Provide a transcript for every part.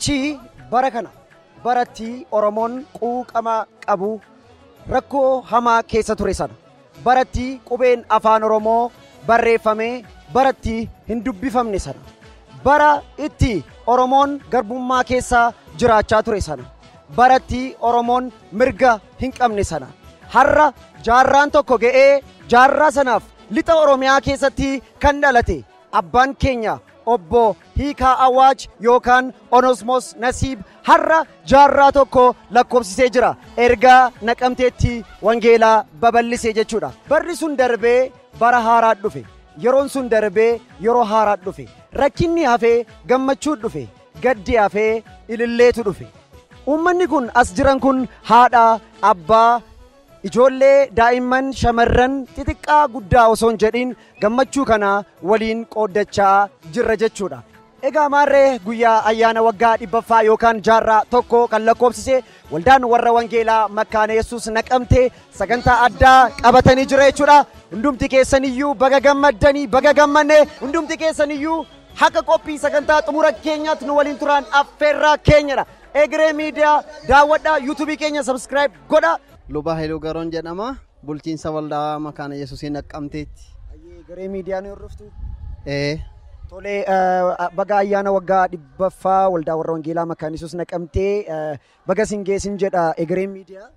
Achii bara kana baratti Oromoon quuqama qabu rakkoo hamaa keessa ture sana baratti qubeen afaan Oromoo barreeffamee baratti hin dubbifamne sana bara itti Oromoon garbummaa keessa jiraachaa ture sana baratti Oromoon mirga hin qabne sana har'a jaarraan tokko ga'ee jaarraa sanaaf lixa Oromiyaa keessatti kan dhalate abbaan keenya obbo Hiikaa Awaaj yookaan Onesmoos Nasiib har'a jaarraa tokko lakkoofsisee jira. Ergaa Naqamteetti wangeelaa babal'isee jechuudha. Barri sun darbee bara haaraa dhufe. Yeroon sun darbee yeroo haaraa dhufe. Rakkinni hafee gammachuu dhufe. Gaddi hafee ililleetu dhufe. Uummanni kun as jiran kun haadha, abbaa, ijoollee, daa'imman, shamarran xixiqqaa guddaa osoo hin jedhin gammachuu kana waliin qooddachaa jirra jechuudha. Egaa maarree guyyaa ayyaana waggaa 100ffaa yookaan jaarraa tokko kan lakkoofsise waldaan warra wangeelaa Makkaana Yesuus Naqamtee sagantaa addaa qabatanii jira jechuudha. Hundumti keessaniyyuu baga gammaddanii, baga gammanne. Hundumti keessaniyyuu haqa qophii sagantaa xumura keenyaatti nu waliin turan affeerraa keenyadha. Egeree Miidiyaa daawwadhaa, yuutuubii keenya subscribe godha. Luba Hailuu Garoon jedhama. Bulchiinsa waldaa Makkaana Yesuusii Naqamteetti. Egeree Miidiyaa ni hordoftu? Ee. Tolee, baga ayyaana waggaa 100ffaa waldaa warra wangeelaa Makkaana Yesuus Naqamtee baga sin geessin jedha Egeree Miidiyaa.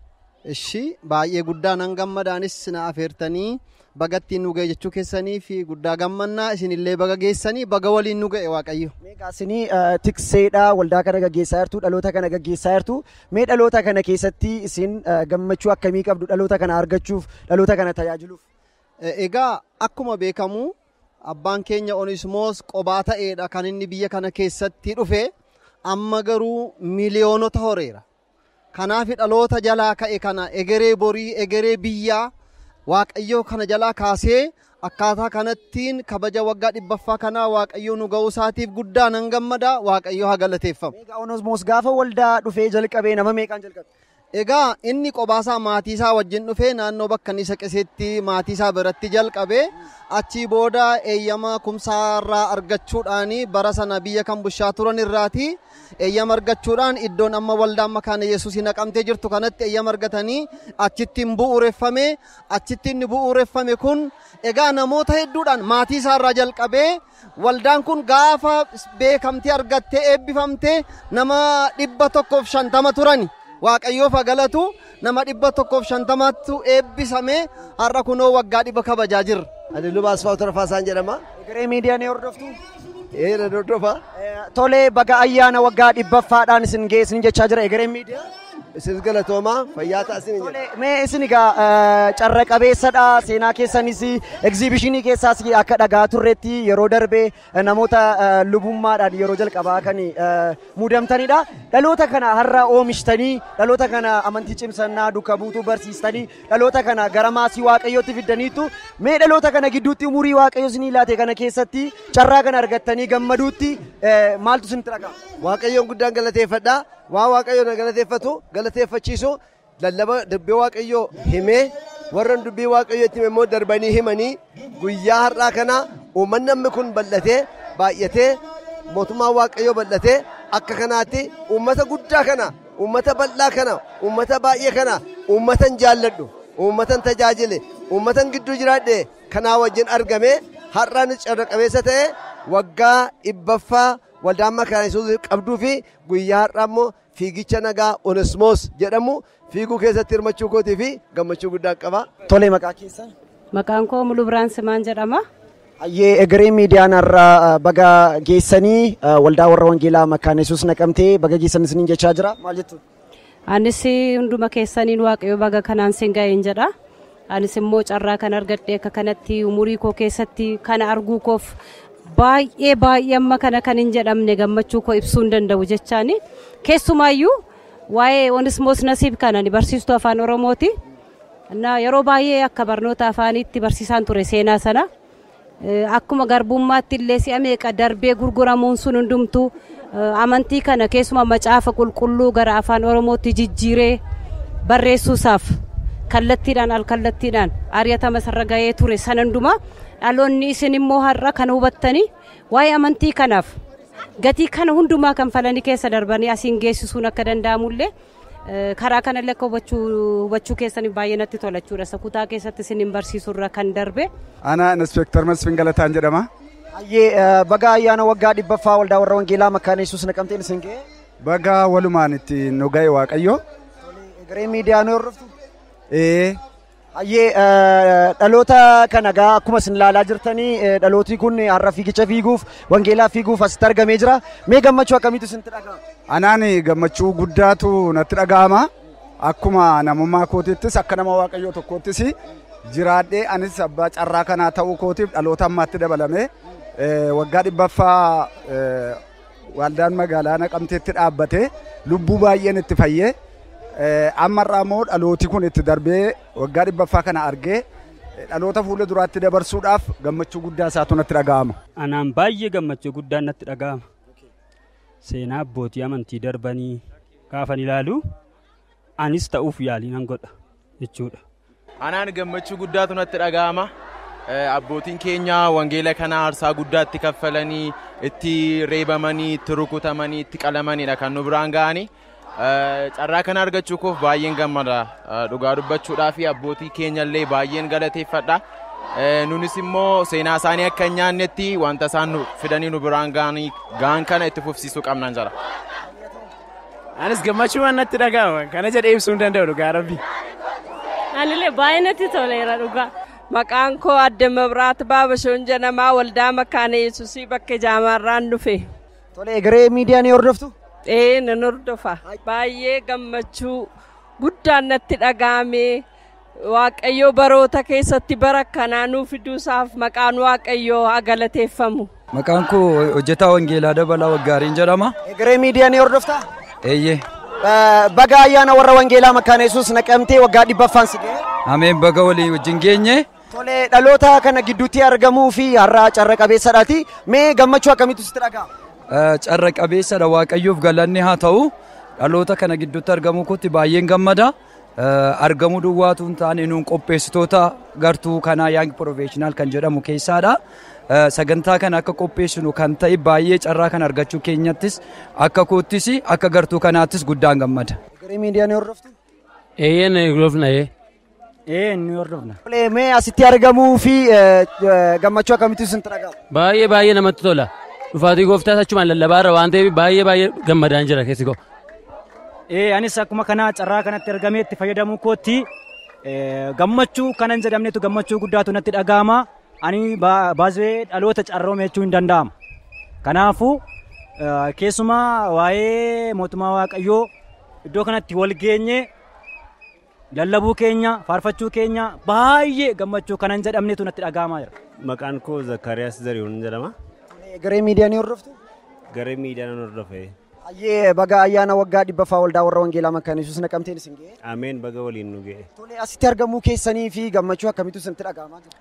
Ishi baay'ee guddaa nan gammadaanis na afeertanii baga ittiin nu ga'e jechuu keessanii fi guddaa gammannaa isinillee baga geessanii baga waliin nu ga'e Waaqayyo. Meeqa isinii tikseedha waldaa kana gaggeessaa jirtu, dhaloota kana gaggeessaa jirtu. Mee dhaloota kana keessatti isin gammachuu akkamii qabdu dhaloota kana argachuuf, dhaloota kana tajaajiluuf? Egaa akkuma beekamu abbaan keenya Onesmoos qobaa ta'eedha kan inni biyya kana keessatti dhufe, amma garuu miliyoonota horeera. Kanaaf dhaloota jalaa ka'e kana egeree borii, egeree biyyaa Waaqayyo kana jalaa kaasee akkaataa kanattiin kabaja waggaa 100ffaa kanaa Waaqayyo nu ga'uu isaatiif guddaa nan gammada. Waaqayyo haa galateeffamu. Egaa Onesmoos gaafa waldaa dhufee jalqabee nama meeqaan jalqabe? Egaa inni qobaasaa maatii isaa wajjin dhufee naannoo bakka inni isa qisetti maatii isaa biratti jalqabe. Achii booda eeyyama kumsaarraa argachuudhaan bara sana biyya kan bushaa turan irraati eeyyama argachuudhaan iddoon amma waldaan Makkaana Yesuusii Naqamtee jirtu kanatti eeyyama argatanii achitti hin bu'uureffame. Achitti inni bu'uureffame kun egaa namoota hedduudhaan maatii isaarraa jalqabee waldaan kun gaafa beekamtii argattee eebbifamtee nama 150 turani. Waaqayyoof haa galatu, nama 150 eebbisame har'a kunoo waggaa 100 kabajaa jirra. Ani Luba Asfaaw Tarfaasaan jedhama. Egeree Miidiyaa ni hordoftu? Ee, na hordofa. Tolee, baga ayyaana waggaa 100ffaadhaan isin geessin jechaa jira Egeree Miidiyaa. Isin galatoomaa, fayyaa ta'a isin jedha. Mee isin egaa carra qabeessadha, seenaa keessanis egzibishinii keessaas akka dhagaa turreetti yeroo darbe namoota lubummaadhaan yeroo jalqabaa kan muudamtanidha. Dhaloota kana har'a oomishtanii, dhaloota kana amantii cimsannaa duuka buutuu barsiistanii, dhaloota kana gara maasii Waaqayyootti fiddaniitu. Mee dhaloota kana gidduutti umurii Waaqayyo isinii laate kana keessatti carraa kana argattanii gammaduutti maaltu isinitti dhaga'ama? Waaqayyoon guddaan galateeffadha. Waa Waaqayyoon na galateeffatu, galateeffachiisu, lallaba dubbii Waaqayyoo himee warra dubbii Waaqayyoo itti hime immoo darbanii himanii guyyaa har'aa kana uummanni namni kun bal'atee baay'atee mootummaan Waaqayyoo bal'atee akka kanaatti uummata guddaa kana, uummata bal'aa kana, uummata baay'ee kana, uummatan jaalladhu, uummatan tajaajile, uummatan gidduu jiraadhe kanaa wajjin argame har'aan carra qabeessa ta'e waggaa 100ffaa waldaan Makkaana Yesuus qabduu fi guyyaa har'aa immoo fiigicha nagaa Onesmoos jedhamu fiiguu keessatti hirmachuu kootii fi gammachuu guddaa qaba. Tolee, maqaa keessan? Maqaan koo Muluu Biraan Simaan jedhama. Hayyee, Egeree Miidiyaan har'a baga geessanii waldaa warra wangeelaa Makkaana Yesuus Naqamtee baga geessan isiniin jechaa jira. Maal jettu? Anis hunduma keessaniin Waaqayyo baga kanaan sin ga'een jedha. Anis immoo carraa kan argadhe akka kanatti umurii koo keessatti kana arguu koof baay'ee baay'ee amma kana kan hin jedhamne gammachuu koo ibsuu hin danda'u jechaani. Keessumaayyuu waa'ee Onesmoos Nasiib kana ni barsiistuu afaan Oromooti. Yeroo baay'ee akka barnoota afaaniitti barsiisaan ture seenaa sana. Akkuma garbummaatti illee si'a meeqa darbee gurguramuun sun hundumtuu amantii kana keessumaa macaafa qulqulluu gara afaan Oromootti jijjiiree barreessuusaaf kallattiidhaan alkallattiidhaan ari'atama sarara ga'ee ture sana hundumaa dhaloonni isin immoo har'a kana hubattanii waa'ee amantii kanaaf Gatii kana hundumaa kanfalanii keessa darbanii asiin geessisuun akka danda'amullee karaa kanallee akka hubachuu keessaniif baay'ee natti tola jechuudha. Isa kutaa keessatti isin hin barsiisurra kan darbe. Ana Inspektar Masfin Galataan jedhama. Hayyee, baga ayyaana waggaa 100ffaa waldaa warra wangeelaa Makkaana Yesuus Naqamteen isin ga'e. Baga walumaan itti nu ga'e Waaqayyo. Egeree Miidiyaa nu hordoftu? Ee. Hayyee, dhaloota kana gaa akkuma isin ilaalaa jirtanii dhalooti kun har'a fiigicha fiiguuf, wangeelaa fiiguuf asitti argamee jira. Mee gammachuu akkamiitu isinitti dhaga'ama? Anaan gammachuu guddaatu natti dhaga'ama. Akkuma namummaa kootiittis, akka nama Waaqayyoo tokkoottis, jiraadhee anis abbaa carraa kanaa ta'uu kootiif, dhaloota ammaatti dabalame waggaa 100ffaa waldaan magaalaa Naqamteetti dhaabbate lubbuu baay'een itti fayyee, ammarraa immoo dhalooti kun itti darbee waggaa 100ffaa kana argee dhaloota fuula duraatti dabarsuudhaaf gammachuu guddaa isaatu natti dhaga'ama. Anaan baay'ee gammachuu guddaan natti dhaga'ama. Seenaa abbootii amantii darbanii gaafan ilaalu anis ta'uuf yaalii nan godha jechuudha. Anaan gammachuu guddaatu natti dhaga'ama. Abbootiin keenya wangeela kana aarsaa guddaatti kaffalanii, itti reebamanii, itti rukutamanii, itti qalamanidha kan nu biraan ga'anii. Carraa kana argachuu koof baay'een gammada. Dhugaa dubbachuudhaa fi abbootii keenya illee baay'een galateeffadha. Nunis immoo seenaa isaanii akka hin nyaannetti wanta isaan fidanii nu biraan ga'an kana itti fufsiisuu qabnan jira. Anis gammachuu waan natti dhaga'ama. Kana jedhee ibsuu hin danda'u, dhugaa Rabbi. Anillee baay'ee natti toleera, dhugaa. Maqaan koo Adde Mabraat Baabashoon jedhamaa, waldaa Makkaana Yesuusii bakka Jaamaarraan dhufe. Tole, Egeree Miidiyaa ni hordoftu? Ee, nan hordofa. Baay'ee gammachuu guddaan natti dhaga'ame. Waaqayyo baroota keessatti bara akkanaa nuu fiduusaaf maqaan Waaqayyoo haa galateeffamu. Maqaan koo hojjetaa Wangeelaa Dabalaa Waggaariin jedhama. Egeree Miidiyaa ni hordoftaa? Eeyyee. Baga ayyaana warra wangeelaa Makkaana Yesuus Naqamtee waggaa 100ffaan si ga'e. Ameen, baga walii wajjin geenye. Tole, dhaloota kana gidduutti argamuu fi har'a carra qabeessadhaati. Mee gammachuu akkamiitu sitti dhaga'ama? Carra qabeessadha, Waaqayyoof galanni haa ta'u. Dhaloota kana gidduutti argamuu kootti baay'een gammada. Argamuu duwwaatu hin taane, nuun qopheessitoota gartuu kanaa Young Professional kan jedhamu keessaadha. Sagantaa kana akka qopheessinu kan ta'e, baay'ee carraa kana argachuu keenyattis akka koottis akka gartuu kanaattis guddaan gammada. Egeree Miidiyaa ni hordoftu? Eeyyee, ni hordofna. Ee, ni hordofna. Tole, mee asitti argamuu fi gammachuu akkamiitu isinitti dhaga'ama? Baay'ee baay'ee namatti tola. Dhufaatii gooftaas achumaan lallabaarra waan ta'eef baay'ee baay'ee gammadaan jira keessi koo. Ee, anis akkuma kana carraa kanatti argamee itti fayyadamuu kootti gammachuu kanan jedhamnetu gammachuu guddaatu natti dhaga'ama. Ani baay'ee dhaloota carroome jechuu hin danda'ama. Kanaafuu keessumaa waa'ee mootummaa Waaqayyoo iddoo kanatti wal geenye lallabuu keenya, faarfachuu keenya baay'ee gammachuu kanan jedhamnetu natti dhaga'amaa jira. Maqaan koo Zakkaariyaas Zarihuun jedhama. Egeree Miidiyaa ni hordoftu? Garee miidiyaa nan hordofe. Hayyee, baga ayyaana waggaa 100ffaa waldaa warra wangeelaa Makkaana Yesuus Naqamteen isin ga'e. Ameen, baga waliin nu ga'e. Tole, asitti argamuu keessanii fi gammachuu akkamiitu isinitti dhaga'amaa jira?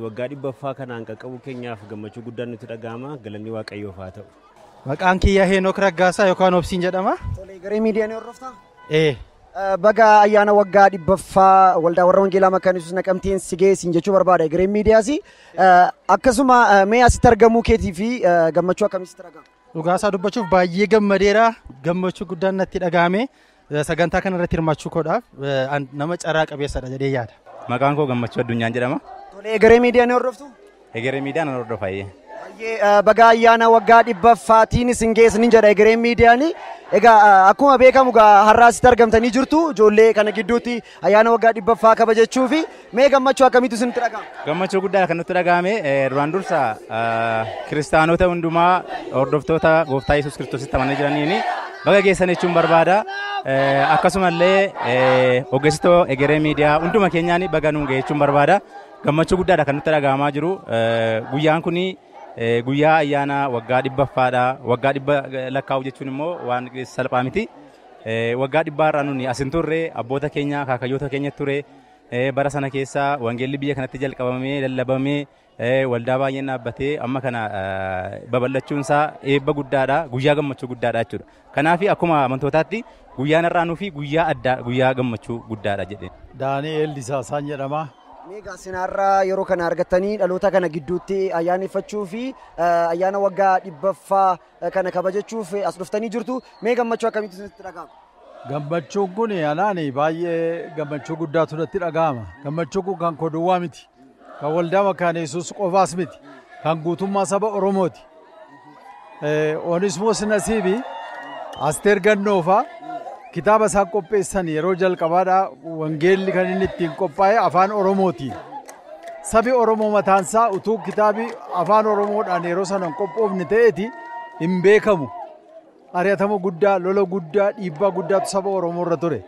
Waggaa 100ffaa kanaan qaqqabuu keenyaaf gammachuu guddaan nutti dhaga'ama. Galanni Waaqayyoof haa ta'u. Maqaan kiyya Heenok Raggaasaa yookaan Obsiin jedhama. Tole, Egeree Miidiyaa ni hordoftaa? Ee. Baga ayyaana waggaa 100ffaa waldaa warra wangeelaa Makkaana Yesuus Naqamteen si ga'e siin jechuu barbaada Egeree Miidiyaas. Akkasuma mee asitti argamuu keetii fi gammachuu akkamii sitti dhaga'ama? Dhugaasaa dubbachuuf baay'ee gammadeera. Gammachuu guddaan natti dhaga'ame. Sagantaa kana irratti hirmaachuu koodhaaf nama carraa qabeessadha jedhee yaada. Maqaan koo Gammachuu Addunyaan jedhama. Tole, Egeree Miidiyaa ni hordoftu? Egeree Miidiyaa nan hordofa. Baay'ee baga ayyaana waggaa 100ffaatiin isin geessinin jedha Egereen Miidiyaan. Egaa akkuma beekamu har'a asitti argamtanii jirtu ijoollee kana gidduutti ayyaana waggaa 100ffaa kabajachuu fi mee gammachuu akkamiitu isinitti dhaga'ama? Gammachuu guddaa kan nutti dhaga'ame. Duraan dursa kiristaanota hundumaa, hordoftoota gooftaa Yesuus Kiristoositti amananii jiraniin baga geessan jechuun barbaada. Akkasumallee ogeessitoo Egeree Miidiyaa hunduma keenyaan baga nuun ga'e jechuun barbaada. Gammachuu guddaadha kan nutti dhaga'amaa jiru. Guyyaan kuni guyyaa ayyaana waggaa 100ffaadha. Waggaa 100 lakkaa'u jechuun immoo waan salphaa miti. Waggaa 100rraa nuni asin turre, abboota keenya, akaakayyoota keenya ture. Bara sana keessa wangeelli biyya kanatti jalqabamee lallabamee, waldaa baay'een dhaabbatee, amma kana babal'achuun isaa eebba guddaadha, guyyaa gammachuu guddaadha jechuudha. Kanaaf akkuma amantootaatti guyyaan har'aa nuufi guyyaa addaa, guyyaa gammachuu guddaadha jedhee. Daani'eel Disaasaan jedhama. Meegaa sinaarraa yeroo kana argattanii dhaloota kana gidduutti ayyaaneffachuu fi ayyaana waggaa 100ffaa kana kabajachuuf as dhuftanii jirtu. Mee gammachuu akkamiitu isinitti dhaga'ama? Gammachuun kun anaan baay'ee gammachuu guddaatu natti dhaga'ama. Gammachuun kun kan koo duwwaa miti. Kan waldaa Makaana Yesuus qofaas miti. Kan guutummaa saba Oromooti. Onismoos Nasiibi Asteer Gannoofaa kitaaba isaan qopheessan yeroo jalqabaadha wangeelli kan inni ittiin qophaa'e afaan Oromooti. Sabi Oromoo mataansaa utuu kitaabi afaan Oromoodhaan yeroo sana hin qophoofne ta'eeti hin beekamu. Ari'atama guddaa, lola guddaa, dhiibbaa guddaatu saba Oromoo irra ture.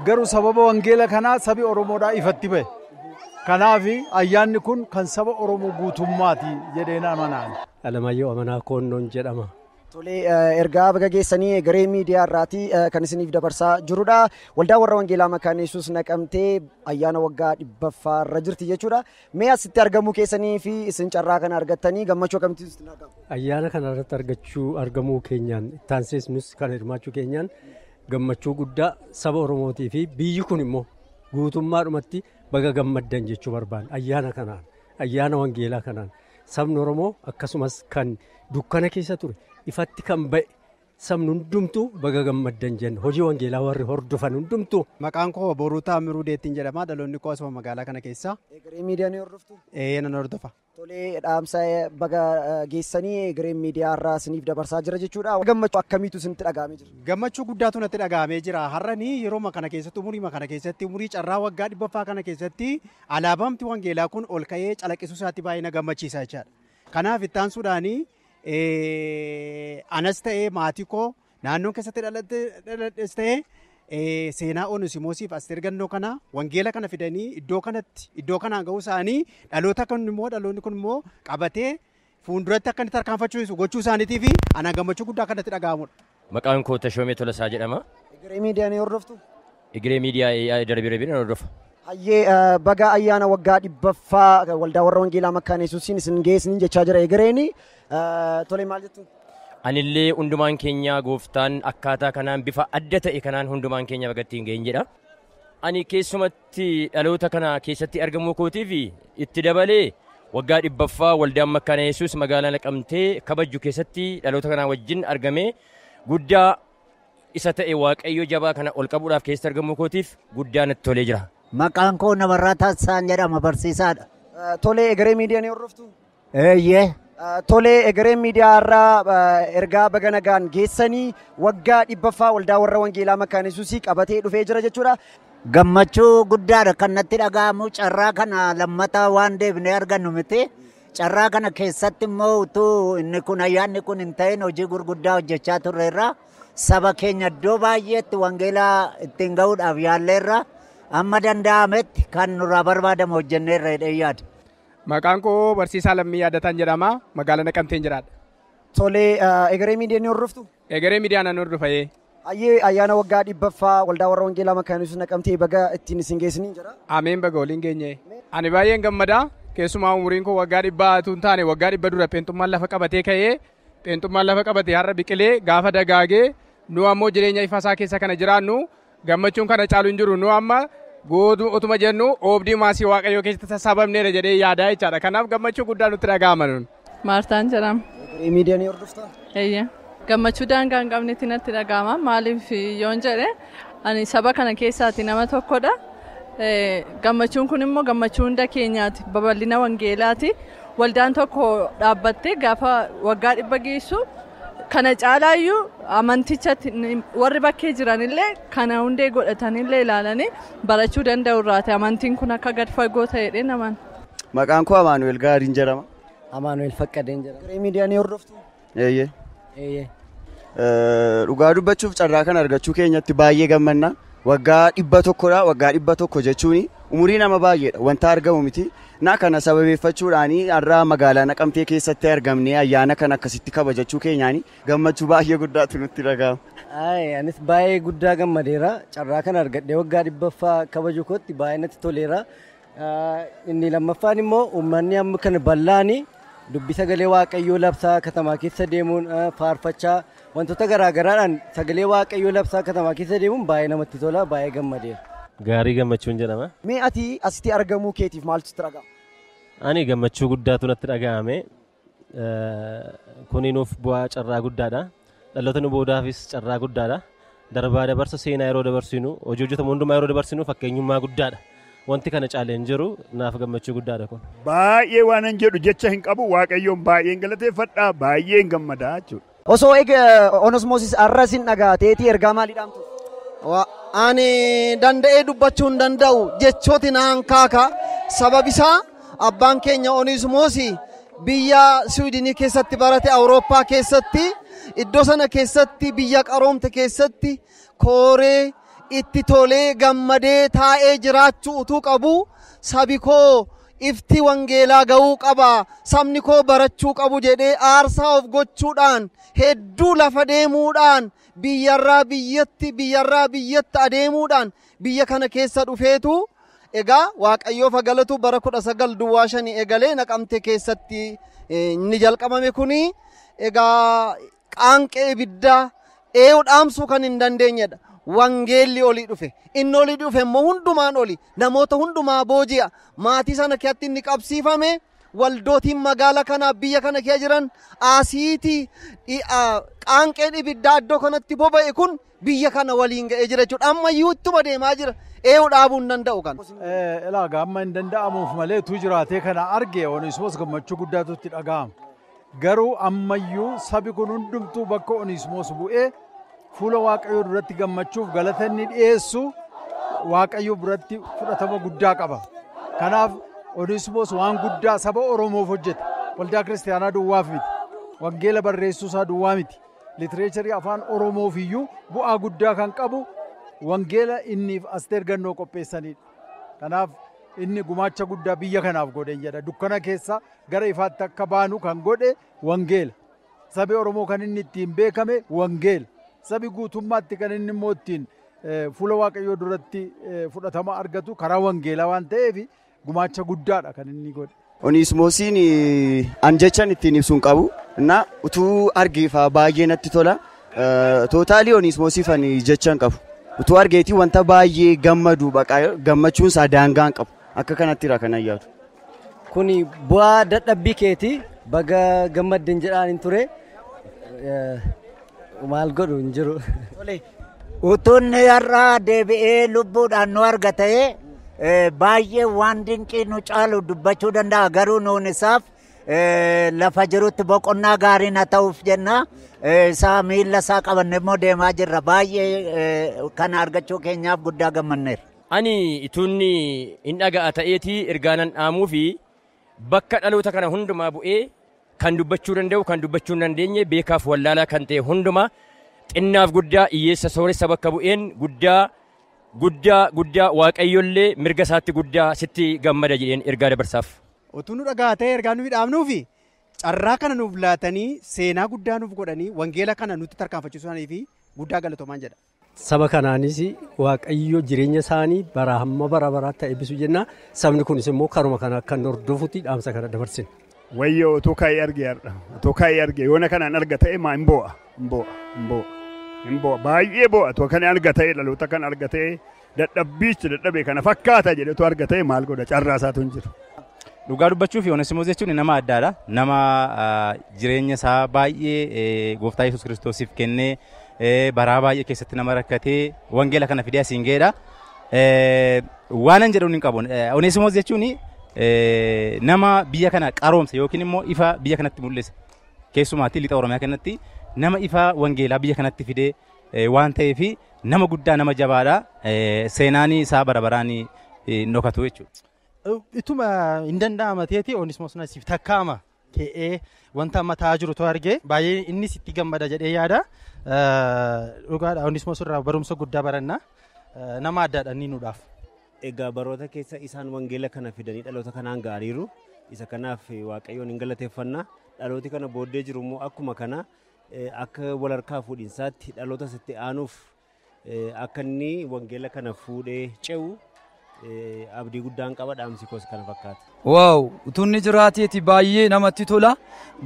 Garuu sababa wangeela kanaa sabi Oromoodhaa ifatti ba'e. Kanaaf ayyaanni kun kan saba Oromoo guutummaati jedheen amanaan. Alamaayyoo Amanaa Koonnoon jedhama. Tolee, ergaa baga geessanii Egeree Miidiyaa irraati kan isiniif dabarsaa jirudha. Waldaa warra Wangeelaa Makaana Yesuus Naqamtee ayyaana waggaa 100ffaa irra jirti jechuudha. Mee asitti argamuu keessanii fi isin carraa kana argattanii gammachuu akkamitti isin argamu? Ayyaana kana irratti argamuu keenyaan ittaansees nus kan hirmaachuu keenyaan gammachuu guddaa saba Oromootii fi biyyi kun immoo guutummaadhumatti baga gammaddan jechuu barbaanna. Ayyaana kanaan, ayyaana wangeelaa kanaan sabni Oromoo akkasumas kan dukkana keessa ture ifatti kan ba'e sabni hundumtuu baga gammaddan jenna. Hojii wangeelaa warri hordofan hundumtuu. Maqaan koo Boruu Taamiruu Deettiin jedhama. Dhaloonni koo asuma magaalaa kana keessa. Egeree Miidiyaa ni hordoftu? Ee, nan hordofa. Tolee, dhaamsa baga geessanii Egeree Miidiyaa irraa isiniif dabarsaa jira jechuudha. Gammachuu akkamiitu isinitti dhaga'amee jira? Gammachuu guddaatu natti dhaga'amee jira. Har'anii yeroo kana keessatti umurii kana keessatti umurii carraa waggaa 100ffaa kana keessatti alaabamti wangeelaa kun ol ka'ee calaqqisuu isaatti baay'ee na gammachiisa jechaadha. Kanaaf ittaansuudhaanii anas ta'ee maatii koo naannoon keessatti dhaladhes ta'ee seenaa Onisimoosiif Asteer Gannoo kana wangeela kana fidanii iddoo kanatti iddoo kanaan ga'uu isaanii dhaloota kan immoo dhaloonni kun immoo qabatee fuulduratti akka inni tarkaanfachiisu gochuu isaaniitii fi anaan gammachuu guddaa kanatti dhaga'amudha. Maqaan koo Tashoomee Tolasaa jedhama. Egeree Miidiyaa ni hordoftu? Egeree Miidiyaa darbee darbee nan hordofa. Hayyee, baga ayyaana waggaa 100ffaa waldaa warra Wangeelaa Makaana Yesuusiin isin geessanii jechaa jira Egereeni. Tolee, maal jettu? Anillee hundumaan keenya gooftaan akkaataa kanaan bifa adda ta'e kanaan hundumaan keenya baga ittiin geenye jedha. Ani keessumatti dhaloota kana keessatti argamuu kootiif itti dabalee waggaa 100ffaa waldaan Makaana Yesuus magaalaa Naqamtee kabaju keessatti dhaloota kanaa wajjin argamee guddaa isa ta'e Waaqayyo jabaa kana ol qabuudhaaf keessatti argamuu kootiif guddaa natti tolee jira. Maqaan koo Nabarraa Taasisaan jedhama, barsiisaadha. Tolee, Egeree Miidiyaa ni hordoftu? Eeyyee. Tolee, Egeree Miidiyaa irraa ergaa baga nagaan geessanii waggaa 100ffaa waldaa warra Wangeelaa Makaana Yesuusii qabatee dhufee jira jechuudha. Gammachuu guddaadha kan natti dhaga'amu. Carraa kana lammata waan deebinee argannu miti. Carraa kana keessatti immoo utuu inni kun ayyaanni kun hin ta'in hojii gurguddaa hojjechaa turreerra. Saba keenya iddoo baay'eetti wangeelaa ittiin ga'uudhaaf yaalleerra. Amma danda'ametti kan nurraa barbaadamu hojjenneerra jedhee yaada. Maqaan koo Barsiisaa Lammii Yaadataan jedhama. Magaalaa Naqamteen jiraadha. Tolee, Egeree Miidiyaa ni hordoftu? Egeree Miidiyaa nan hordofa. Hayyee, ayyaana waggaa 100ffaa waldaa warra Wangeelaa Makaana Yesuus Naqamtee baga ittiin isin geessanii jira. Ameen, baga waliin geenye. Ani baay'een gammadaa. Keessumaa umuriin koo waggaa 100 utuu hin taane waggaa 100 dura pheenxummaan lafa qabatee ka'ee pheenxummaan lafa qabatee har'a biqilee gaafa dagaagee nu ammoo jireenya ifa isaa keessa kana jiraannu gammachuun kana caalu hin jiru. Nu amma gootu utuma jennu oobdii maasii Waaqayyoo keessatti sassaabamneera jedhee yaadaa jechaadha. Kanaaf gammachuu guddaa nutti dhaga'ama nuun. Maartaan jedhama. Egeree Miidiyaa ni hordoftaa? Eeyyee. Gammachuu daangaa hin qabnetti natti dhaga'ama. Maaliif yoon jedhe ani saba kana keessaati nama tokkodha. Gammachuun kun immoo gammachuu hunda keenyaati. Babal'ina wangeelaati. Waldaan tokko dhaabbattee gaafa waggaa 100 geessu kana caalaayyuu amantichatti warri bakkee jiranillee kana hundee godhatanillee ilaalanii barachuu danda'u irraati. Amantiin kun akka gad fagoo ta'edha naman. Maqaan koo Amaanu'el Gaariin jedhama. Amaanu'el Faqqadeen jedhama. Egeree Miidiyaa ni hordoftu? Eeyyee. Eeyyee. Dhugaa dubbachuuf carraa kana argachuu keenyatti baay'ee gammanna. Waggaa 100dha. Waggaa 100 jechuun umurii nama baay'eedha. Wanta argamu miti. Na kana sababeeffachuudhaan har'a magaalaa Naqamtee keessatti argamnee ayyaana kana akkasitti kabajachuu keenyaan gammachuu baay'ee guddaatu nutti dhaga'ama. Anis baay'ee guddaa gammadeera. Carraa kana argadhee waggaa 100ffaa kabaju kootti baay'ee natti toleera. Inni lammaffaan immoo uummanni amma kana bal'aanii dubbii sagalee Waaqayyoo labsaa katamaa keessa deemuun faarfachaa wantoota garaagaraadhaan sagalee Waaqayyoo labsaa katamaa keessa deemuun baay'ee namatti tola, baay'ee gammadeera. Gaarii Gammachuun jedhama. Mee ati asitti argamuu keetiif maaltu sitti dhaga'ama? Ani gammachuu guddaatu natti dhaga'ame. Kuni nuuf bu'aa carraa guddaadha. Dhaloota nu boodaafis carraa guddaadha. Darbaa dabarsa seenaa yeroo dabarsinu, hojii hojjetamu hundumaa yeroo dabarsinu fakkeenyummaa guddaadha. Wanti kana caalee hin jiru, naaf gammachuu guddaadha kun. Baay'ee waan an jedhu jecha hin qabu, Waaqayyoon baay'een galateeffadha, baay'een gammadaa jechuudha. Osoo egaa Onesmoosis arras hin dhagaateetii ergaa maalii dhaamtu? Ani danda'ee dubbachuu hin danda'u, jechooti naan kaaka. Sabab isaa abbaan keenya Onesmoos biyya Siwiidinii keessatti barate, Awurooppaa keessatti, iddoo sana keessatti, biyya qaroomte keessatti kooree itti tolee gammadee taa'ee jiraachuu utuu qabu, sabi koo ifti wangeelaa ga'uu qaba, sabni koo barachuu qabu jedhee aarsaa of gochuudhaan hedduu lafa deemuudhaan biyyarraa biyyatti, biyyarraa biyyatti adeemuudhaan biyya kana keessa dhufeetu. Egaa Waaqayyoof galatu, bara 1905 eegalee Naqamte keessatti inni jalqabame kuni egaa qaanqee ibiddaa eeyu dhaamsuu kan hin dandeenyedha. Wangeelli olii dhufe. Inni olii dhufe immoo hundumaan oli. Namoota hundumaa booji'a. Maatii sana keessatti inni qabsiifame, waldootiin magaala kanaa biyya kana keessa jiran asiitii qaanqeen ibiddaa iddoo kanatti boba'e kun biyya kana waliin ga'ee jira jechuudha. Ammayyuu ittuma deemaa jira. Eeyu dhaabuu hin danda'u kana. Ilaa amma hin danda'amuuf malee utuu jiraatee kana arge Onesimoos gammachuu guddaatu itti dhaga'ama. Garuu ammayyuu sabi kun hundumtuu bakka Onesimoos bu'ee fuula Waaqayyoo duratti gammachuuf galata inni dhiyeessu Waaqayyoo biratti fudhatama guddaa qaba. Kanaaf Onesimoos waan guddaa saba Oromoof hojjete. Waldaa Kiristaanaa duwwaaf miti. Wangeela barreessuu isaa duwwaa miti. Litireecharii afaan Oromoof iyyuu bu'aa guddaa kan qabu wangeela inniif Asteer Gannoo qopheessanidha. Kanaaf inni gumaacha guddaa biyya kanaaf godhe jedha. Dukkana keessa gara ifaatti akka baanu kan godhe wangeela. Sabi Oromoo kan inni ittiin beekame wangeela. Sabi guutummaatti kan inni immoo ittiin fuula Waaqayyoo duratti fudhatama argatu karaa wangeelaa waan ta'eef gumaacha guddaadha kan inni godhe. Onesimoosiin an jechan ittiin ibsuun qabu. Na utuu argeefaa baay'ee natti tola. Tootaalii Onesimoosiif ani jechan qabu. Utuu argeetii wanta baay'ee gammadu, gammachuun isaa daangaa hin qabu. Akka kanattira kan ayyaatu. Kuni bu'aa dadhabbii keetii, baga gammaddeen jedhaan hin ture. Maal godhu hin jiru. Utuun har'a deebi'ee lubbuudhaan nu argate baay'ee waan dinqii nu caalu dubbachuu danda'a, garuu nuun isaaf lafa jirutti boqonnaa gaarii na ta'uuf jenna. Isaa miilla isaa qabanne immoo deemaa jirra. Baay'ee kana argachuu keenyaaf guddaa gammanneerra. Ani ituunni hin dhaga'a ta'eetii ergaa nan dhaamuu fi bakka dhaloota kana hundumaa bu'ee kan dubbachuu danda'u, kan dubbachuu hin dandeenye, beekaaf wallaalaa kan ta'e hundumaa, xinnaaf guddaa, hiyyeessa sooressa bakka bu'een guddaa guddaa guddaa Waaqayyollee mirga isaatti guddaa sitti gammada jedheen ergaa dabarsaaf. Utuu nu dhagaa ta'e ergaa nuyi dhaabnuufi carraa kana nuuf laatanii seenaa guddaa nuuf godhanii wangeela kana nutti tarkaanfachiisuu fi guddaa galatoomaan jedha. Saba kanaanis Waaqayyo jireenya isaanii bara hamma bara baraatti eebbisu jenna. Sabni kunis immoo karuma kana akka hordofutti dhaamsa kana dabarsina. Wayyoo, utuu ka'ee arge har'a, utuu ka'ee arge yoona kanaan arga ta'e maa hin boo'a, hin boo'a, hin boo'a, hin boo'a, baay'ee boo'a. Utuu kana arga ta'e, dhaloota kana arga ta'e, dadhabbiichi dadhabe kana fakkaata jedhe utuu arga ta'e maal godha, carraa isaatu hin jiru. Dhugaa dubbachuuf Onesimoos jechuun nama addaadha. Nama jireenya isaa baay'ee gooftaa Yesuus Kiristoosiif kennee, baraa baay'ee keessatti nama rakkatee wangeela kana fidee asiin ga'eedha. Waan an jedhu hin qabu. Onesimoos jechuun nama biyya kana qaroomse yookiin immoo ifa biyya kanatti mul'ise. Keessumaatti lixa Oromiyaa kanatti nama ifa wangeelaa biyya kanatti fidee waan ta'eef nama guddaa, nama jabaadha. Seenaan isaa bara baraan hin dhokatu jechuudha. Ituma hin danda'ama ta'eeti Onesimoos nasiif takkaama ka'ee wanta amma ta'aa jiru too argee baay'ee innis itti gammada jedhee yaada. Dhugaadha, Onesimoos irraa barumsa guddaa baranna. Nama addaadha inni nuudhaaf. Egaa baroota keessa isaan wangeela kana fidanii dhaloota kanaan ga'aniiru. Isa kanaaf Waaqayyoon hin galateeffanna. Dhalooti kana booddee jiru immoo akkuma kana akka wal harkaa fuudhinsaatti dhaloota sitti aanuuf akka inni wangeela kana fuudhee ce'u abdii guddaan qaba, dhaamsi koos kana fakkaata. Waaw, utuu inni jiraateeti baay'ee namatti tola.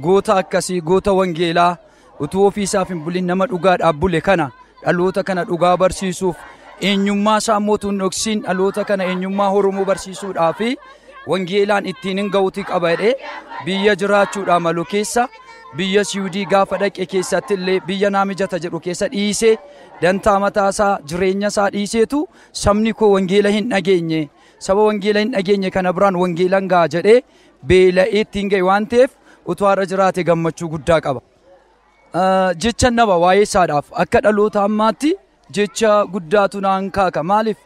Goota akkasii, goota wangeelaa utuu ofiisaaf hin bulin nama dhugaadhaaf bule kana dhaloota kana dhugaa barsiisuuf Eenyummaa isaa immoo utuu hin dhoksiin dhaloota kana eenyummaa Oromoo barsiisuudhaa fi wangeelaan ittiin hin ga'uuti qaba jedhee biyya jiraachuudhaa malu keessa biyya Siwudii gaafa dhaqe keessatti illee biyya naa mijata jedhu keessa dhiisee dantaa mataa isaa jireenya isaa dhiiseetu sabni koo wangeela hin dhageenye, saba wangeela hin dhageenye kana biraan wangeelaan ga'a jedhee beela'ee ittiin ga'e waan ta'eef utuu har'a jiraate gammachuu guddaa qaba. Jecha naba waa'ee isaadhaaf akka dhaloota ammaatti jecha guddaatu naan kaaka. Maaliif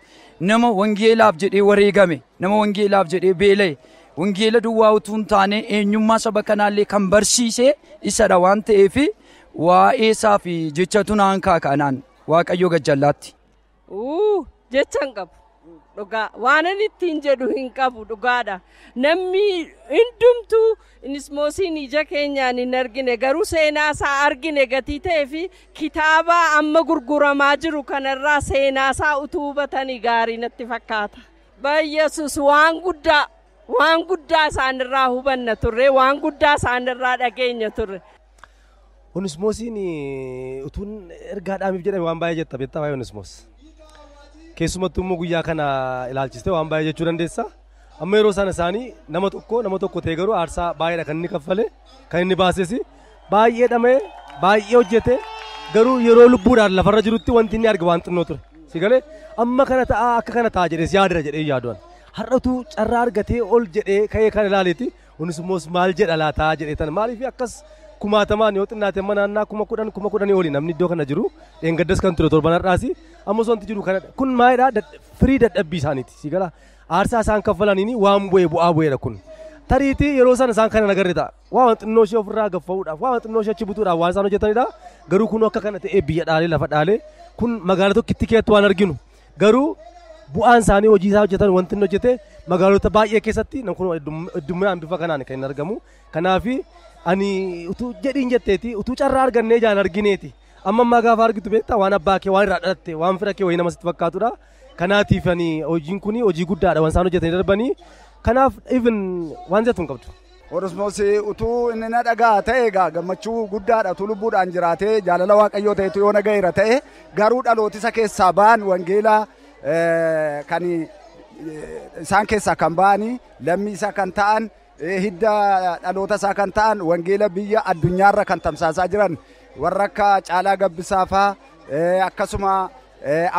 nama wangeelaaf jedhee wareegame, nama wangeelaaf jedhee beela'e, wangeela duwwaa utuu hin taane eenyummaa saba kanaallee kan barsiise isadha waan ta'eef waa'ee isaa fi jechatu naan kaaka anaan Waaqayyo gajjallaatti. Jecha hin qabu. Dhugaa waan inni ittiin jedhu hin qabu dhugaadha. Namni hundumtuu Onesimoosiin ija keenyaan hin argine, garuu seenaa isaa argine gatii ta'ee fi kitaaba amma gurguramaa jiru kanarraa seenaa isaa utuu hubatanii gaarii natti fakkaata. Yesus waan guddaa isaanirraa hubanna turre, waan guddaa isaanirraa dhageenya turre. Onesimoosiin utuun ergaa dhaamiif jedhame waan baay'ee jetta beektaa waa'ee Onesimoos. Keessumattuu immoo guyyaa kana ilaalchistee waan baay'ee jechuu dandeessa. Amma yeroo sana isaanii nama tokko ta'e garuu aarsaa baay'eedha kan inni kaffale, kan inni baases baay'ee dhamee baay'ee hojjete, garuu yeroo lubbuudhaan lafarra jirutti wanti inni arge waan xinnoo ture. Si galee amma kana ta'a akka kana ta'a jedhees yaadira jedhee yaaduun. Har'atu carraa argatee ol jedhee ka'ee kan ilaaleeti Onesimoos maal jedha laataa jedhee tan maaliif akkas kumaatamaan yoo xinnaate amma naannaa 10,000 olii namni iddoo kana jiru dheengaddas kan ture torban har'aasi ammas wanti jiru kanadha. Kun maalidha? Firii dadhabbii isaaniiti. Si gala aarsaa isaan kaffalaniin waan bu'ee bu'aa bu'eedha kun. Tariitii yeroo sana isaan kana nagarre ta'a. Waan xinnoo ishee ofirraa gaffa'uudhaaf, waan xinnoo ishee achi butuudhaaf waan isaan hojjetanidha. Garuu kun akka kana ta'ee biyya dhaalee lafa dhaalee kun magaalaa tokkitti keessatti waan arginu. Garuu bu'aan isaanii hojii isaa hojjetan wanti inni hojjete magaalota baay'ee keessatti kun heddumminaan bifa kanaan kan inni argamu. Kanaaf ani utuu jedhiin jetteeti utuu carraa argannee ijaan argineeti. Amma ammaa gaafa argitu beektaa waan abbaa kee waan irraa dhalatte waan fira kee wayii nama sitti fakkaatudha. Kanaatiif ani hojiin kun hojii guddaadha waan isaan hojjetanii darbanii. Kanaaf even waan jettu hin qabdu. Onesimoos utuu inni na dhagaa ta'e egaa gammachuu guddaadha utuu lubbuudhaan jiraatee jaalala Waaqayyoo ta'etu yoo na ga'eera ta'e garuu dhaloota isa keessaa ba'an wangeelaa kan isaan keessaa kan ba'anii lammii isaa kan ta'an hidda dhaloota isaa kan ta'an wangeela biyya addunyaarra kan tamsaasaa jiran warra akka Caalaa Gabbisaa faa akkasuma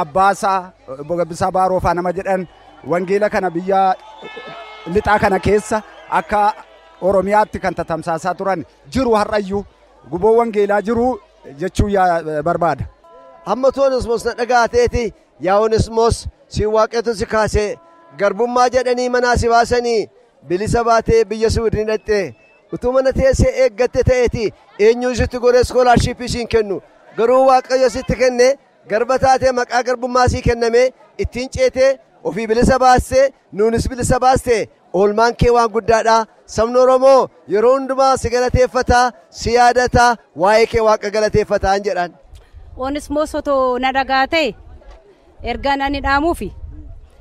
Abbaasaa Obbo Gabbisaa Baaroo faa nama jedhan wangeela kana biyya lixaa kana keessa akka Oromiyaatti kan tatamsaasaa turan jiru har'ayyuu guboo wangeelaa jiru jechuu barbaada. Hamma Onesimoos na dhagaa ta'eeti yaa Onesimoos si Waaqayyotu si kaasee garbummaa jedhanii manaa si baasanii bilisa baatee biyya Siwiidinii dhaqxee utuu mana teessee eeggatte ta'eeti eenyuun sitti goree iskoolaarshiippii siin kennu garuu Waaqayyo sitti kenne garba taatee maqaa garbummaa sii kenname ittiin ceetee ofii bilisa baastee nuunis bilisa baastee oolmaan kee waan guddaadha. Sabni Oromoo yeroo hundumaa si galateeffata, si yaadata, waa'ee kee Waaqa galateeffataan jedhan. Onesimoos otoo na dhagaa ta'e ergaan ani dhaamuufi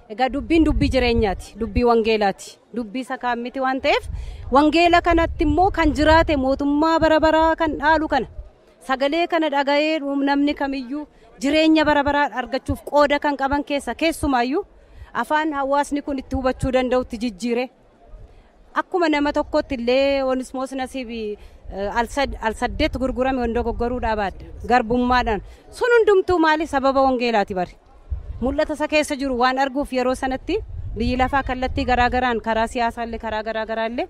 egaa dubbiin dubbii jireenyaati, dubbii wangeelaati, dubbii isa kaan miti waan ta'eef wangeela kanatti immoo kan jiraate mootummaa bara baraa kan dhaalu kana sagalee kana dhaga'ee namni kamiyyuu jireenya bara baraa argachuuf qooda kan qaban keessa keessumaayyuu afaan hawaasni kun itti hubachuu danda'utti jijjiire. Akkuma nama tokkotti illee Onesimoos Nasiibii al saddeet gurgurame wanta goggoruudhaa baadha garbummaadhaan sun hundumtuu maali sababa wangeelaati bari. Mul'ata isa keessa jiru waan arguuf yeroo sanatti biyyi lafaa kallattii garaagaraan karaa siyaasaallee karaa garaagaraallee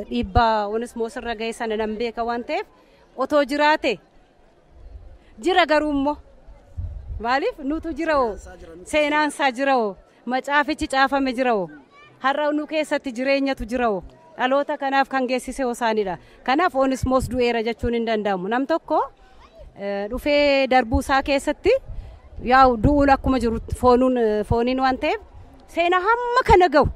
dhiibbaa Onesimoos irra ga'e sana nan beeka waan ta'eef otoo jiraate jira garuu immoo maaliif nutu jira hoo seenaan isaa jira hoo macaafichi caafame jira hoo har'a nu keessatti jireenyatu jira hoo dhaloota kanaaf kan geessise isaanidha. Kanaaf Onesimoos du'eera jechuun hin danda'amu. Nam tokko dhufee darbuu isaa keessatti yaa'u du'uun akkuma jiru fooniin waan ta'eef seenaa hamma kana ga'u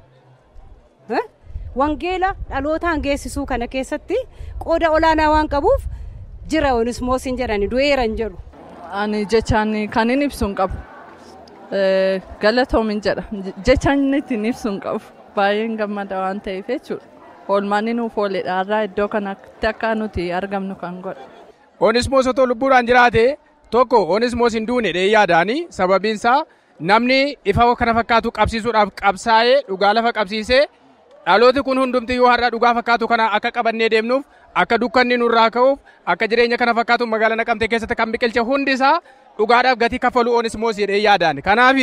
wangeela dhalootaan geessisuu kana keessatti qooda olaanaa waan qabuuf jira Onesimoos hin jedhani du'eera hin jedhu. Ani jechaan kan inni ibsu hin qabu. Galatoomin jedha. Jechaan inni ittiin ibsu hin qabu. Baay'een gammada waan ta'eef jechuudha. Oolmaan nuuf ooledha. Har'aa iddoo kanatti akka nuti argamnu kan godhe. Onesimoos otoo lubbuudhaan jiraate Tokko Onesimoos hin duune dhee yaadaani sababiin isaa namni ifa kana fakkaatu qabsiisuudhaaf qabsaa'ee dhugaa lafa qabsiisee dhalooti kun hundumti yoo har'a dhugaa fakkaatu kana akka qabannee deemnuuf akka dukkanni nurraa ka'uuf akka jireenya kana fakkaatu magaalaa Naqamtee keessatti kan biqilche hundi isaa dhugaadhaaf gatii kaffalu Onesimoos jedhee yaadaan. Kanaaf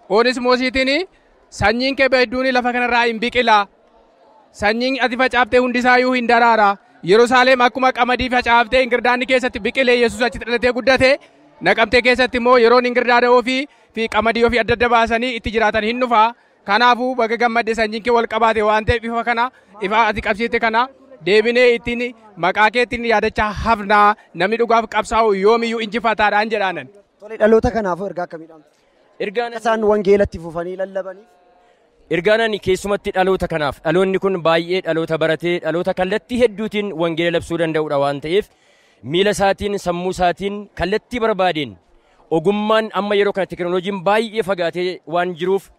Onesimoosiitiin sanyiin kee hedduun lafa kanarraa hin biqila. Sanyiin ati facaaftee hundi isaayyuu hin daraara. Yerusaalem akkuma qamadii facaaftee ingirdaanni keessatti biqilee Yesuus achitti dhalatee guddate Naqamtee keessatti immoo yeroon ingirdaada ofii fi qamadii ofii adda adda baasanii itti jiraatan hin dhufa. Kanaafuu baga gammadde sanyiin kee wal qabaate waan ta'eef ifa kana ifa ati qabsiifte kana deebinee ittiin maqaa kee ittiin yaadachaa hafnaa namni dhugaaf qabsaa'u yoomiyyuu injifataadhaan jedhaanan. Tole dhaloota kanaafuu ergaa akkamii dhaamtu? Ergaan isaan wangeelatti fufanii lallabaniif. Ergaan ani keessumatti dhaloota kanaaf dhaloonni kun baay'ee dhaloota baratee dhaloota kallattii hedduutiin wangeela labsuu danda'udha waan ta'eef miila isaatiin sammuu isaatiin kallattii barbaadeen ogummaan amma yeroo kana teekinooloojiin baay'ee fagaatee waan jiruuf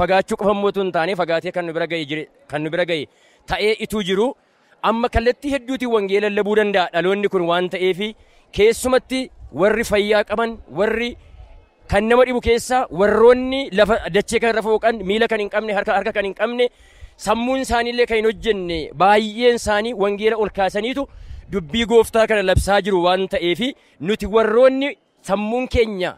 fagaachuu qofa immoo hin taane fagaatee kan nu bira ga'e kan nu bira ga'e ta'ee ituu jiru amma kallattii hedduutiin wangeela lallabuu danda'a dhaloonni kun waan ta'eef keessumatti warri fayyaa qaban warri kan nama dhibu keessa warroonni lafa dachee kan irra fooqan miila kan hin qabne harka kan hin qabne sammuun isaaniillee kan hin hojjenne baay'een isaanii wangeela ol kaasaniitu dubbii gooftaa kana labsaa jiru waan ta'eef nuti warroonni sammuun keenya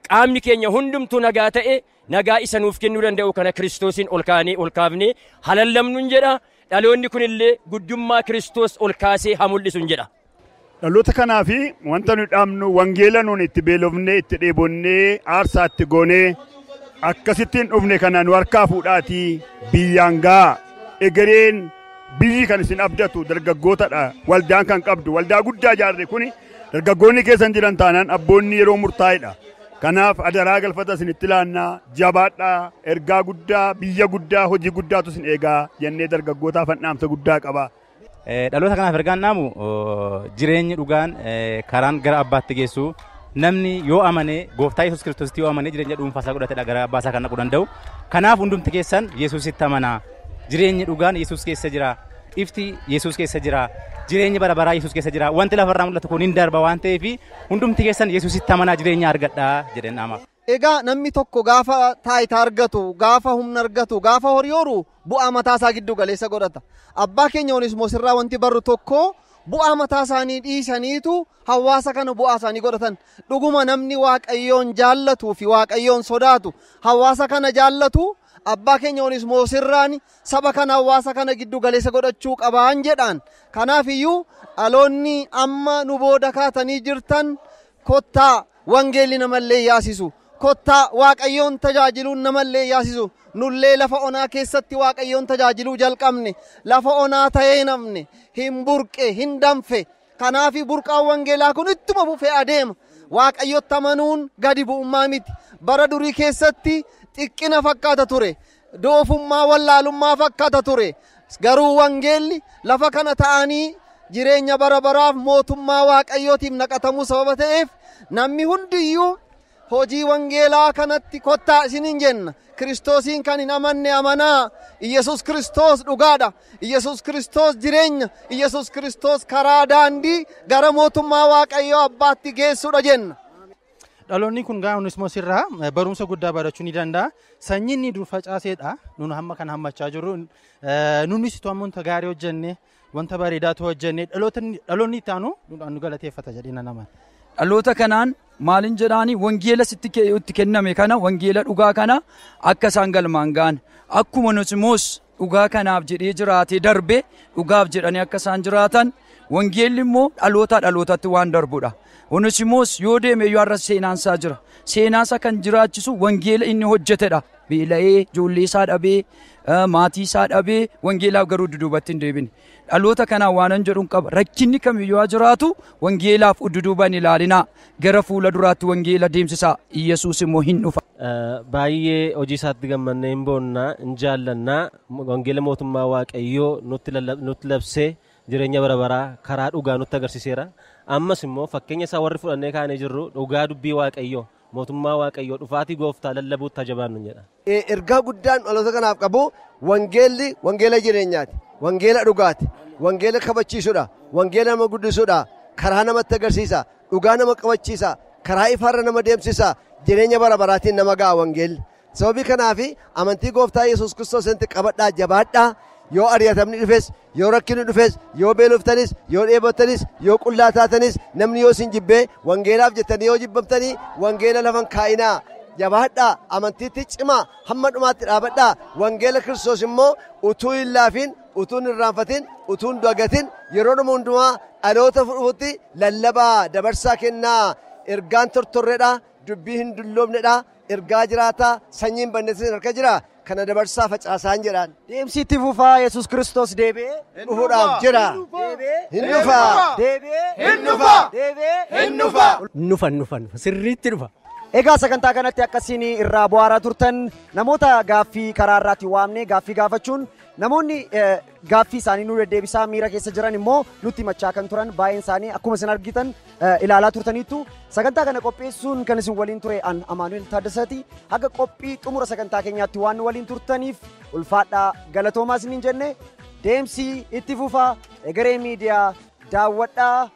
qaamni keenya hundumtuu nagaa ta'e nagaa isa nuuf kennuu danda'u kana Kiristoosiin ol kaanee ol kaafnee halallamnuun jedha dhaloonni kunillee guddummaa Kiristoos ol kaasee haa mul'isuun jedha. Dhaloota kanaafi wanta nuyi dhaabnu wangeela nuun itti beelofnee itti dheebonnee aarsaa itti goonee akkasittiin dhufne kana nu harkaa fuudhaatii biyyaan ga'a. Egereen biyyi kan isin abdatu dargaggootadha. Waldaan kan qabdu waldaa guddaa ijaarre kuni dargaggoonni keessan jiran taanaan abboonni yeroo murtaa'edha. Kanaaf adaraa galfata isinitti laannaa jabaadhaa ergaa guddaa biyya guddaa hojii guddaatu isin eegaa jennee dargaggootaaf dhaamsa guddaa qaba. Dhaloota kanaaf ergaan dhaamu jireenyi dhugaan karaan gara abbaatti geessu namni yoo amane gooftaa Yesuus Kiristoositti yoo amane jireenya dhuunfaa isaa godhatedha gara abbaa isaa kan dhaquu danda'u. Kanaaf hundumti keessan Yesuusitti amanaa. Jireenyi dhugaan Yesuus keessa jira. Ifti Yesuus keessa jira. Jireenyi bara baraa Yesuus keessa jira. Wanti lafarraa mul'atu kun hin darba waan ta'eef hundumti keessan Yesuusitti amanaa jireenya argadhaa jedheen dhaama. Egaa namni tokko gaafa taayitaa argatu, gaafa humna argatu, gaafa horii horu bu'aa mataa isaa giddu galeessa godhata. Abbaa keenya Onesimoos irraa wanti barru tokko bu'aa mataa isaanii dhiisaniitu hawaasa kana bu'aa isaanii godhatan. Dhuguma namni Waaqayyoon jaallatuu fi Waaqayyoon sodaatu hawaasa kana jaallatu abbaa keenya Onesimoos irraan saba kana hawaasa kana giddu galeessa godhachuu qabaan jedhaan. Kanaaf iyyuu dhaloonni amma nu booda kaatanii jirtan kottaa wangeelli namallee yaasisu. Kottaa Waaqayyoon tajaajiluun namallee yaasisu. Nullee lafa onaa keessatti Waaqayyoon tajaajiluu jalqabne. Lafa onaa ta'ee namne hin burqe hin danfe. Kanaaf burqaan wangeelaa kun ittuma fufee adeema. Waaqayyotti amanuun gadi bu'ummaa miti. Bara durii keessatti xiqqina fakkaata ture. Doofummaa wallaalummaa fakkaata ture. Garuu wangeelli lafa kana ta'anii jireenya bara baraaf mootummaa Waaqayyootiif naqatamuu sababa ta'eef namni hundiyyuu hojii wangeelaa kanatti kottaa isiniin jenna. Kiristoosiin kan hin amanne amanaa. Iyesuus Kiristoos dhugaadha. Iyesuus Kiristoos jireenya. Iyesuus Kiristoos karaa daandii gara mootummaa Waaqayyoo abbaatti geessudha jenna. Dhaloonni kun gaa Onesimoos irraa barumsa guddaa barachuu ni danda'a. Sanyiin inni dur facaaseedha. Nun hamma kana hammachaa jirru. Nunis wanta gaarii hojjenne, wanta bareedaatu hojjenne dhaloonni itti aanu nu galateeffata jedhee nan amana. Dhaloota kanaan maalin jedhaani wangeela sitti kenname kana wangeela dhugaa kana akka isaan galmaan ga'an akkuma Onesimoos dhugaa kanaaf jedhee jiraatee darbe dhugaaf jedhanii akka isaan jiraatan wangeelli immoo dhalootaa dhalootatti waan darbudha. Onesimoos yoo deeme iyyuu har'a seenaansaa jira. Seenaansaa kan jiraachisu wangeela inni hojjetedha. Beela'ee ijoollee isaa dhabee maatii isaa dhabee wangeelaaf garuu duduubatti hin deebine. Dhaloota kanaan waanan jedhuun qaba. Rakkinni kamiyyuu haa jiraatu wangeelaaf duduuba hin ilaalinaa. Gara fuula duraatti wangeela deemsisaa. Iyyasuus immoo hin dhufa. Baay'ee hojii isaatti gammannee hin boonnaa, hin jaallannaa. Wangeela mootummaa Waaqayyoo nutti labsee jireenya bara baraa karaa dhugaa nutti agarsiiseera. Ammas immoo fakkeenya isaa warri fudhannee kaanee jirru dhugaa dubbii Waaqayyoo mootummaa Waaqayyoo dhufaatii gooftaa lallabuutti jabaannu jedha. Ergaa guddaan dhaloota kanaaf qabu wangeelli wangeela jireenyaati. Wangeela dhugaati. Wangeela kabachiisudha. Wangeela nama guddisudha. Karaa namatti agarsiisa. Dhugaa nama qabachiisa. Karaa ifaarra nama deemsisa. Jireenya bara baraatiin nama ga'a wangeelli. Sababii kanaaf amantii gooftaa Yesuus Kiristoositti qabadhaa jabaadhaa. Yoo ari'atamni dhufes, yoo rakkinni dhufes, yoo beeloftanis, yoo dheebottanis, yoo qullaa taatanis, namni yoo isin jibbee wangeelaaf jettanii yoo jibbamtanii wangeela lafan kaa'inaa. Jabaadhaa, amantiitti cimaa, hamma dhumaatti dhaabadhaa. Wangeela Kiristoos immoo utuu hin laafin, utuu hin irraanfatin, utuu hin dagatin yeroo dhuma hundumaa dhaloota dhufutti lallabaa, dabarsaa kennaa. Ergaan tortorreedha, dubbii hin dulloomnedha, ergaa jiraataa, sanyiin banneetiin harka jira. Kana dabarsaa facaasaan jedhaan. Deemsi itti fufaa Yesuus Kiristoos deebi'ee dhufuudhaaf jira. Hin dhufa. Deebi'ee hin dhufa. Deebi'ee hin dhufa. Nufa nufa nufa sirriitti dhufa. Egaa sagantaa kanatti akkasiin irraa bu'aaraa turtan namoota gaaffii karaa irraatti waamnee gaaffii gaafachuun namoonni gaaffii isaanii nu deddeebisaa miira keessa jiran immoo nutti himachaa kan turan baay'een isaanii akkuma isin argitan ilaalaa turtaniittu sagantaa kana qopheessuun kan isin waliin ture an Amaanu'el Taaddasaati. Haga qophii xumura sagantaa keenyaatti waan nu waliin turtaniif ulfaadhaa galatoomaa isiniin jenne deemsi itti fufaa Egeree Miidiyaa daawwadhaa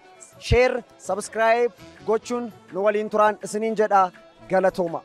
sheer sabskiraayib gochuun nu waliin turaan isiniin jedha galatooma.